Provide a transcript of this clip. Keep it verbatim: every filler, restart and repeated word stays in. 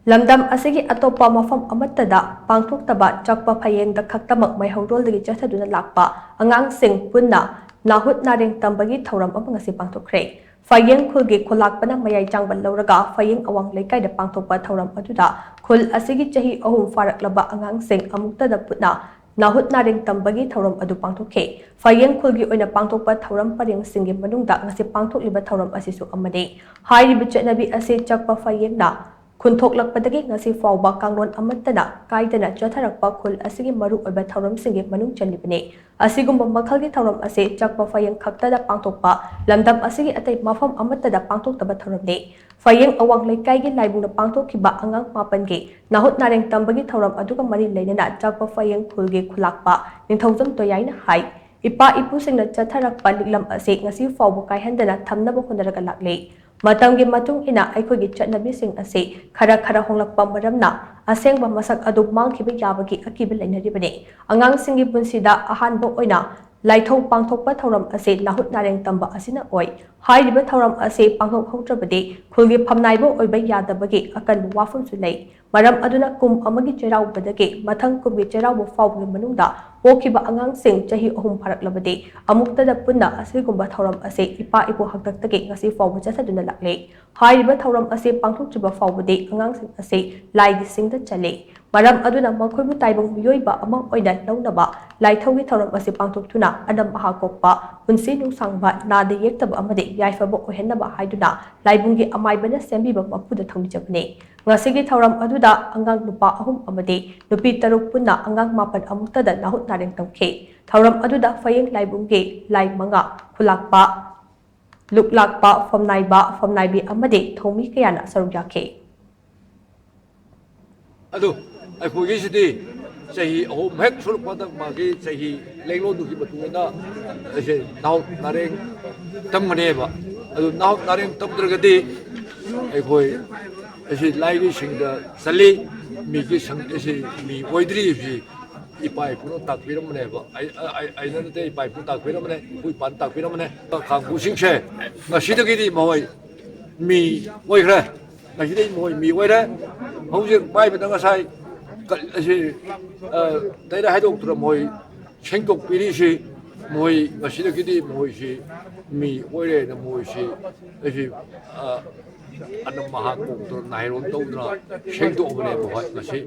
ꯂꯝꯗꯝ ꯑꯁꯤꯒꯤ ꯑꯇꯣꯞꯄ ꯃꯐꯝ ꯑꯃꯠꯇꯗ ꯄꯥꯡꯊꯣꯛꯇꯕ ꯆꯛꯄ ꯐꯌꯦꯡꯗ ꯈꯛꯇꯃꯛ ꯃꯩꯍꯧꯔꯣꯜꯗꯒꯤ ꯆꯠꯊꯗꯨꯅ ꯂꯥꯛꯄ ꯑꯉꯥꯡꯁꯤꯡ ꯄꯨꯟꯅ ꯅꯥꯍꯨꯠ ꯅꯥꯔꯦꯡ ꯇꯝꯕꯒꯤ ꯊꯧꯔꯝ ꯑꯃ ꯉꯁꯤ ꯄꯥꯡꯊꯣꯛꯈ꯭ꯔꯦ꯫ ꯐꯌꯦꯡ ꯈꯨꯜꯒꯤ ꯈꯨꯂꯥꯛꯄꯅ ꯃꯌꯥꯏ ꯆꯥꯡꯕ ꯂꯧꯔꯒ ꯐꯌꯦꯡ ꯑꯋꯥꯡ ꯂꯩꯀꯥꯏꯗ ꯄꯥꯡꯊꯣꯛꯄ ꯊꯧꯔꯝ ꯑꯗꯨꯗ ꯈꯨꯜ ꯑꯁꯤꯒꯤ ꯆꯍꯤ ꯑꯍꯨꯝ ꯐꯥꯔꯛꯂꯕ ꯑꯉꯥꯡꯁꯤꯡ ꯑꯃꯨꯛꯇꯗ ꯄꯨꯟꯅ ꯅꯥꯍꯨꯠ ꯅꯥꯔꯦꯡ ꯇꯝꯕꯒꯤ ꯊꯧꯔꯝ ꯑꯗꯨ ꯄꯥꯡꯊꯣꯛꯈꯤ꯫ ꯐꯌꯦꯡ ꯈꯨꯜꯒꯤ ꯑꯣꯏꯅ ꯄꯥꯡꯊꯣꯛꯄ ꯊꯧꯔꯝ ꯄꯔꯦꯡꯁꯤꯡꯒꯤ ꯃꯅꯨꯡꯗ ꯉꯁꯤ ꯄꯥꯡꯊꯣꯛꯂꯤꯕ ꯊꯧꯔꯝ ꯑꯁꯤꯁꯨ ꯑꯃꯅꯤ꯫ ꯍꯥꯏꯔꯤꯕ ꯆꯠꯅꯕꯤ ꯑꯁꯤ ꯆꯛꯄ ꯐꯌꯦꯡꯅ ꯈꯨꯟꯊꯣꯛꯂꯛꯄꯗꯒꯤ ꯉꯁꯤ ꯐꯥꯎꯕ ꯀꯥꯡꯂꯣꯟ ꯑꯃꯠꯇꯅ ꯀꯥꯏꯗꯅ ꯆꯠꯊꯔꯛꯄ ꯈꯨꯜ ꯑꯁꯤꯒꯤ ꯃꯔꯨꯑꯣꯏꯕ ꯊꯧꯔꯝꯁꯤꯡꯒꯤ ꯃꯅꯨꯡ ꯆꯜꯂꯤꯕꯅꯤ꯫ ꯑꯁꯤꯒꯨꯝꯕ ꯃꯈꯜꯒꯤ ꯊꯧꯔꯝ ꯑꯁꯤ ꯆꯛꯄ ꯐꯌꯦꯡ ꯈꯛꯇꯗ ꯄꯥꯡꯊꯣꯛꯄ ꯂꯝꯗꯝ ꯑꯁꯤꯒꯤ ꯑꯇꯩ ꯃꯐꯝ ꯑꯃꯠꯇꯗ ꯄꯥꯡꯊꯣꯛꯇꯕ ꯊꯧꯔꯝꯅꯤ꯫ ꯐꯌꯦꯡ ꯑꯋꯥꯡ ꯂꯩꯀꯥꯏꯒꯤ ꯂꯥꯏꯕꯨꯡꯗ ꯄꯥꯡꯊꯣꯛꯈꯤꯕ ꯑꯉꯥꯡ ꯃꯥꯄꯟꯒꯤ ꯅꯥꯍꯨꯠ ꯅꯥꯔꯦꯡ ꯇꯝꯕꯒꯤ ꯊꯧꯔꯝ ꯑꯗꯨꯒ ꯃꯔꯤ ꯂꯩꯅꯅ ꯆꯛꯄ ꯐꯌꯦꯡ ꯈꯨꯜꯒꯤ ꯈꯨꯂꯥꯛꯄ ꯅꯤꯡꯊꯧꯖꯝ ꯇꯣꯌꯥꯏꯅ ꯍꯥꯏ, ꯏꯄꯥ ꯏꯄꯨꯁꯤꯡꯅ ꯆꯠꯊꯔꯛꯄ ꯂꯤꯛꯂꯝ ꯑꯁꯤ ꯉꯁꯤ ꯐꯥꯎꯕ ꯀꯥꯏꯍꯟꯗꯅ ꯊꯝꯅꯕ ꯍꯣꯠꯅꯔꯒ ꯂꯥꯛꯂꯤ꯫ ꯃꯇꯝꯒꯤ ꯃꯇꯨꯡ ꯏꯟꯅ ꯑꯩꯈꯣꯏꯒꯤ ꯆꯠꯅꯕꯤꯁꯤꯡ ꯑꯁꯤ ꯈꯔ ꯈꯔ ꯍꯣꯡꯂꯛꯄ ꯃꯔꯝꯅ ꯑꯁꯦꯡꯕ ꯃꯁꯛ ꯑꯗꯨ ꯃꯥꯡꯈꯤꯕ ꯌꯥꯕꯒꯤ ꯑꯀꯤꯕ ꯂꯩꯅꯔꯤꯕꯅꯤ꯫ ꯑꯉꯥꯡꯁꯤꯡꯒꯤ ꯄꯨꯟꯁꯤꯗ ꯑꯍꯥꯟꯕ ꯑꯣꯏꯅ ꯂꯥꯏꯊꯧ ꯄꯥꯡꯊꯣꯛꯄ ꯊꯧꯔꯝ ꯑꯁꯤ ꯅꯥꯍꯨꯠ ꯅꯥꯔꯦꯡ ꯇꯝꯕ ꯑꯁꯤꯅ ꯑꯣꯏ꯫ ꯍꯥꯏꯔꯤꯕ ꯊꯧꯔꯝ ꯑꯁꯤ ꯄꯥꯡꯊꯣꯛꯍꯧꯗ꯭ꯔꯕꯗꯤ ꯈꯨꯜꯒꯤ ꯐꯝꯅꯥꯏꯕ ꯑꯣꯏꯕ ꯌꯥꯗꯕꯒꯤ ꯑꯀꯟꯕ ꯋꯥꯐꯝꯁꯨ ꯂꯩ꯫ ꯃꯔꯝ ꯑꯗꯨꯅ ꯀꯨꯝ ꯑꯃꯒꯤ ꯆꯩꯔꯥꯎꯕꯗꯒꯤ ꯃꯊꯪ ꯀꯨꯝꯒꯤ ꯆꯩꯔꯥꯎꯕ ꯐꯥꯎꯕꯒꯤ ꯃꯅꯨꯡꯗ ꯄꯣꯛꯈꯤꯕ ꯑꯉꯥꯡꯁꯤꯡ ꯆꯍꯤ ꯑꯍꯨꯝ ꯐꯥꯔꯛꯂꯕꯗꯤ ꯑꯃꯨꯛꯇꯗ ꯄꯨꯟꯅ ꯑꯁꯤꯒꯨꯝꯕ ꯊꯧꯔꯝ ꯑꯁꯤ ꯏꯄꯥ ꯏꯄꯨ ꯍꯥꯛꯇꯛꯇꯒꯤ ꯉꯁꯤ ꯐꯥꯎꯕ ꯆꯠꯊꯗꯨꯅ ꯂꯥꯛꯂꯤ꯫ ꯍꯥꯏꯔꯤꯕ ꯊꯧꯔꯝ ꯑꯁꯤ ꯄꯥꯡꯊꯣꯛꯇ꯭ꯔꯤꯕ ꯐꯥꯎꯕꯗꯤ ꯑꯉꯥꯡꯁꯤꯡ ꯑꯁꯤ ꯂꯥꯏꯒꯤ ꯁꯤꯡꯗ ꯆꯜꯂꯤ꯫ ꯃꯔꯝ ꯑꯗꯨꯅ ꯃꯈꯣꯏꯕꯨ ꯇꯥꯏꯕꯪ ꯃꯤꯑꯣꯏꯕ ꯑꯃ ꯑꯣꯏꯅ ꯂꯧꯅꯕ ꯂꯥꯏꯊꯧꯒꯤ ꯊꯧꯔꯝ ꯑꯁꯤ ꯄꯥꯡꯊꯣꯛꯇꯨꯅ ꯑꯅꯝ ꯑꯍꯥ ꯀꯣꯛꯄ, ꯄꯨꯟꯁꯤ ꯅꯨꯡꯁꯥꯡꯕ, ꯅꯥꯗ ꯌꯦꯛꯇꯕ ꯑꯃꯗꯤ ꯌꯥꯏꯐꯕ ꯑꯣꯏꯍꯟꯅꯕ ꯍꯥꯏꯗꯨꯅ ꯂꯥꯏꯕꯨꯡꯒꯤ ꯑꯃꯥꯏꯕꯅ ꯁꯦꯝꯕꯤꯕ ꯃꯄꯨꯗ ꯊꯧꯅꯤꯖꯕꯅꯤ꯫ ꯉꯁꯤꯒꯤ ꯊꯧꯔꯝ ꯑꯗꯨꯗ ꯑꯉꯥꯡ ꯅꯨꯄꯥ ꯑꯍꯨꯝ ꯑꯃꯗꯤ ꯅꯨꯄꯤ ꯇꯔꯨꯛ ꯄꯨꯟꯅ ꯑꯉꯥꯡ ꯃꯥꯄꯟ ꯑꯃꯨꯛꯇꯗ ꯅꯥꯍꯨꯠ ꯅꯥꯔꯦꯡ ꯇꯧꯈꯤ꯫ ꯊꯧꯔꯝ ꯑꯗꯨꯗ ꯐꯌꯦꯡ ꯂꯥꯏꯕꯨꯡꯒꯤ ꯂꯥꯏ ꯃꯉꯥ, ꯈꯨꯂꯥꯛꯄ, ꯂꯨꯛꯂꯥꯛꯄ, ꯐꯝꯅꯥꯏꯕ, ꯐꯝꯅꯥꯏꯕꯤ ꯑꯃꯗꯤ ꯊꯧꯃꯤ ꯀꯌꯥꯅ ꯁꯔꯨꯛ ꯌꯥꯈꯤ꯫ ꯑꯗꯨ ꯑꯩꯈꯣꯏꯒꯤꯁꯤꯗꯤ ꯆꯍꯤ ꯑꯍꯨꯝ ꯍꯦꯛ ꯁꯨꯔꯛꯄꯗ ꯃꯥꯒꯤ ꯆꯍꯤ ꯂꯦꯡꯂꯣꯟꯗꯨꯒꯤ ꯃꯇꯨꯡ ꯏꯟꯅ ꯑꯩꯁꯦ ꯅꯥꯍꯨꯠ ꯅꯥꯔꯦꯡ ꯇꯝꯒꯅꯦꯕ꯫ ꯑꯗꯨ ꯅꯥꯍꯨꯠ ꯅꯥꯔꯦꯡ ꯇꯝꯗ꯭ꯔꯒꯗꯤ ꯑꯩꯈꯣꯏ ꯑꯁꯤ ꯂꯥꯏꯒꯤ ꯁꯤꯡꯗ ꯆꯜꯂꯤ, ꯃꯤꯒꯤ ꯁꯪ ꯑꯁꯤ ꯃꯤ ꯑꯣꯏꯗ꯭ꯔꯤ ꯍꯥꯏꯕꯁꯤ ꯏꯄꯥ ꯏꯄꯨꯅ ꯇꯥꯛꯄꯤꯔꯝꯕꯅꯦꯕ꯫ ꯑꯩ-, ꯑꯩ-, ꯑꯩꯅ ꯅꯠꯇꯦ, ꯏꯄꯥ ꯏꯄꯨꯅ ꯇꯥꯛꯄꯤꯔꯝꯕꯅꯦ, ꯏꯄꯨ ꯏꯄꯥꯅ ꯇꯥꯛꯄꯤꯔꯝꯕꯅꯦ꯫ ꯀꯥꯡꯕꯨꯁꯤꯡꯁꯦ ꯉꯁꯤꯗꯒꯤꯗꯤ ꯃꯈꯣꯏ ꯃꯤ ꯑꯣꯏꯈ꯭ꯔꯦ꯫ ꯉꯁꯤꯗꯩ ꯃꯈꯣꯏ ꯃꯤ ꯑꯣꯏꯔꯦ꯫ ꯍꯧꯖꯤꯛ ꯄꯥꯏꯕꯗ ꯉꯁꯥꯏ ꯀ-, ꯑꯁꯤ, ꯑ, ꯂꯩꯔ ꯍꯥꯏꯗꯣꯛꯇꯨꯅ ꯃꯈꯣꯏ ꯁꯦꯡꯗꯣꯛꯄꯤꯔꯤꯁꯤ, ꯃꯈꯣꯏ ꯉꯁꯤꯗꯒꯤꯗꯤ ꯃꯈꯣꯏꯁꯤ ꯃꯤ ꯑꯣꯏꯔꯦꯅ ꯃꯈꯣꯏꯁꯤ ꯑꯁꯤ, ꯑ, ꯑꯅꯝ ꯑꯍꯥ ꯀꯣꯛꯇꯨꯅ ꯅꯥꯏꯔꯣꯟ ꯇꯧꯗꯨꯅ ꯁꯦꯡꯗꯣꯛꯑꯕꯅꯦꯕ ꯍꯣꯏ ꯉꯁꯤ꯫